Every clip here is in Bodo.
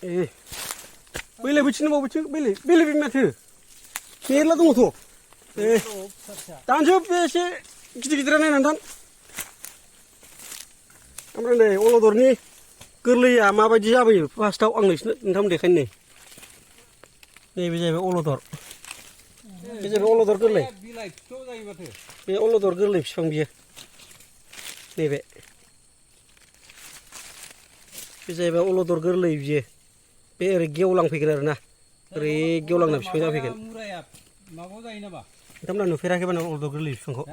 बैलाय बैथिनो बाव बैथिं बैलाय बे माथो मेरला दङथ' दानजोब बे एसे गिदिर गिदिरा नायनानै दान ओमफ्राय नै अलदरनि गोरलैया माबायदि जाबोयो फार्स्टआव आं नोंथांमोन देखायनो नै नैबे जाहैबाय अलदर बे जाहैबाय अलदर गोरलै बे अलदर गोरलै बिफां बियो नैबे बे जाहैबाय अलदर गोरलै बियो बे ओरै गेवलांफैगोन आरोना ओरै गेवलांना बिफां जाफैगोन नोंथांमोना नुफेराखैबा नामा अलदर गोरलै बिफांखौ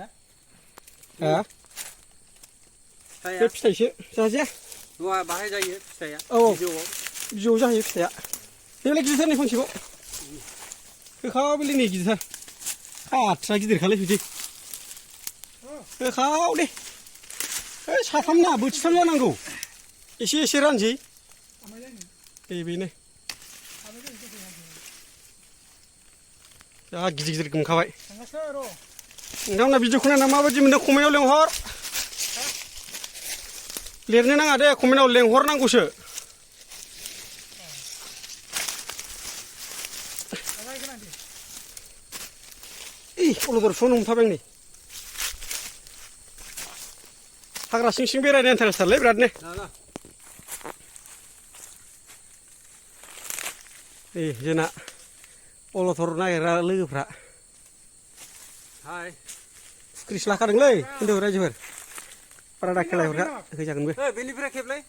हा बे फिथाइसो जाजाया नङा बाहाय जायो फिथाइया औ बिजौआव जाहैयो फिथाइया देलाय गिदिरथार नै फांसेखौ होखाव बेलाय नै गिदिरथार हाथ्रा गिदिरखालै बिदि होखाव दे साथाम ना बोथिथाम जानांगौ एसे एसे रानसै बेनो जा गिदिर गिदिर गोमखाबाय नोंथांमोना भिडिअखौ नायना माबायदि मोनदों कमेन्टआव लेंहर लिरनो नाङा दे कमेन्टआव लेंहरनांगौसो अलदर बिफांआवनो हमथाबाय नै हाग्रा सिं सिं बेरायनो इन्टारेस्टथारलै बिरादनो जोंना अलदर नागिरग्रा लोगोफ्रा फुख्रिसो लाखादोंलै खिन्थु रायजोफोर बारा दाखेलायहरखा होजागोनबो बेनिफ्राय खेबलाय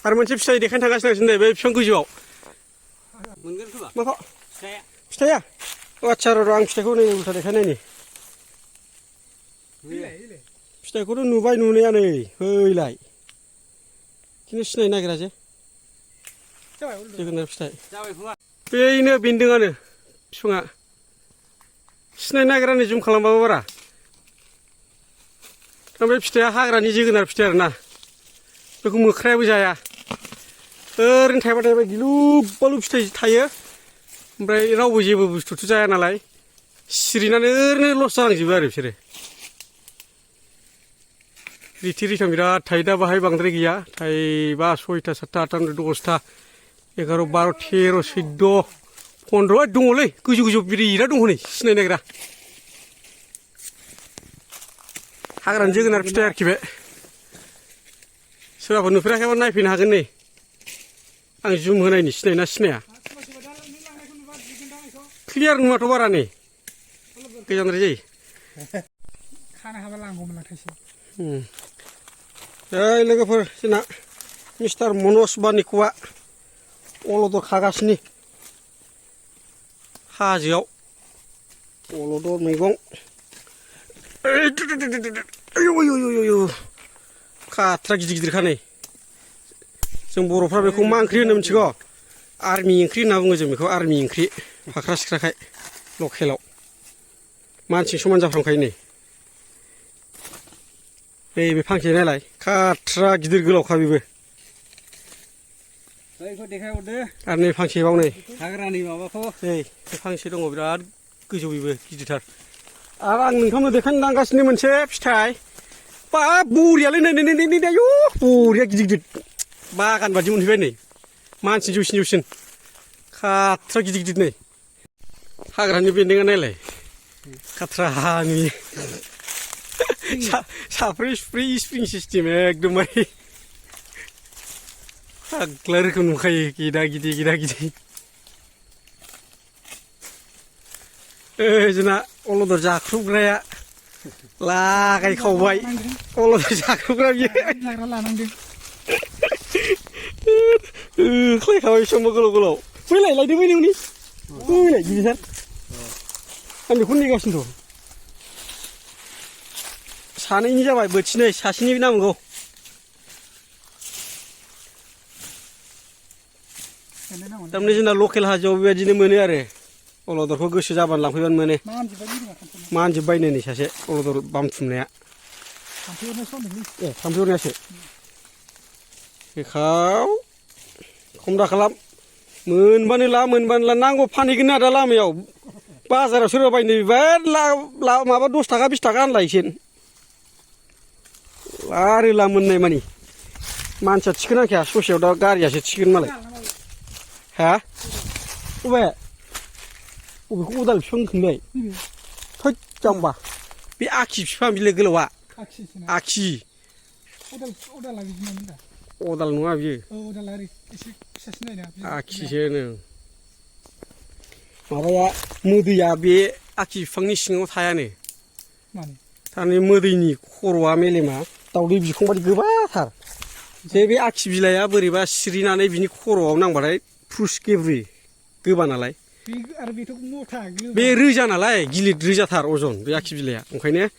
आरो मोनसे फिथाइ देखायनो थांगासिनो नै बे बिफां गोजौआव मोनगोन खोमा माखौ फिथाइया आदसा र' आं फिथाइखौ नै उल्था देखायनायनि फिथाइखौथ' नुबाय नुनाया नै हैलाय खिन्थु सिनायनो नागिरा जे जोगोनार फिथाइ बेनो बेन्दोंआनो बिफाङा सिनायनो नागिरा नै जुम खालामबाबो बारा ओमफ्राय फिथाइया हाग्रानि जोगोनार फिथाइ आरोना बेखौ मोख्रायाबो जाया ओरैनो थाइबा थाइबा गिलुब बालु फिथाइ थायो ओमफ्राय रावबो जेबो बुस्थुथ' जाया नालाय सिरिनानै ओरैनो लस जालांजोबो आरो बिसोरो रिथि रिथां बिराद थायो दा बाहाय बांद्राय गैया थाइबा सयथा सातथा आठथा दसथा 11 12 13 14 15 दङलै गोजौ गोजौ बिराद दङ नै सिनायनो नागिरा हाग्रानि जोगोनार फिथाइ आरोखि बे सोरबाफोर नुफेराखैबा नायफैनो हागोन नै आं जुम होनायनि सिनायोना सिनाया क्लियार नुवाथ' बारा नै गोजानद्राय जायो खानो हाबा लांगौमोन थाइसे ओइ लोगोफोर जोंना मिस्टार मनज बानिख'आ अलदर खागासिनो हाजोआव अलदर मैगं खाथ्रा गिदिर गिदिरखा नै जों बर'फ्रा बेखौ मा ओंख्रि होनो मिथिगौ आर्मि ओंख्रि होनना बुङो जों बेखौ आर्मि ओंख्रि फाख्रा सिख्राखाय लकेलाव मानसि समान जाफ्रामखायो नै बे फांसे नायलाय खाथ्रा गिदिर गोलावखा बेबो आरो नै फांसे बाव नै हाग्रानि माबाखौ नै बे फांसे दङ बिराद गोजौ बेबो गिदिरथार आरो आं नोंथांनो देखायनो लांगासिनो मोनसे फिथाइ बा बरियालै नै नै नै आयु बरिया गिदिर गिदिर बागान बादि मोनफैबाय नै मानसि जौसिन जौसिन खाथ्रा गिदिर गिदिर नै हाग्रानि बेन्दोंआ नायलाय खाथ्रा नुयो साफ्रै सुफ्रै स्प्रिं सिस्टेम एकदमबारे फाग्ला रोखोम नुखायो गिदा गिदि जोंना अलदर जाख्रुबग्राया लागायखावबाय अलदर जाख्रुबग्रा बियो खालायखाबाय बेसेबांबा गोलाव गोलाव फैलाय लायदो बै नोंनि फैलाय गिदिरथार आं बेखौ नेगासिनोथ' सानैनि जाबाय बोथिनै सासेनि नांगौ थारमाने जोंना लकेल हाजोआव बेबायदिनो मोनो आरो अलदरखौ गोसो जाबानो लांफैबानो मोनो मानजोब्बायनो नै सासे अलदर बामथुमनाया थाम्फै अरनायासो बेखाव खम दा खालाम मोनबानो ला नांगौ फानहैगोन आदा लामायाव बाजाराव सोरबा बायनो बिबार माबा 10 थाखा 20 थाखा आनलायसिन आरो ला मोननाय मानि मानसिया थिखोनांखाया ससेयाव दा गारियासो थिखोन मालाय हा अबे अबेखौ उदाल बिफां होनबाय नैबे थोद जाम्बा बे आखि बिफां बिलाइ गोलावा खाखिसोना आखि अदाला बिदिनोमोन दा अदाल नङा बियो औ अदाला ओरै एसे फिसासिन जायोना आखिसो नो माबाया मोदैया बे आखि बिफांनि सिङाव थायानो माने थारमाने मोदैनि खर'आ मेलेमा दावदै बिखं बादि गोबाथार जे बे आखि बिलाइआ बोरैबा सिरिनानै बिनि खर'आव नांबाथाय फ्रुस गेब्रुयो गोबा नालाय बे आरो बेथ' मथा बे रोजा नालाय गिलिर रोजाथार अजन बे आखि बिलाइआ ओंखायनो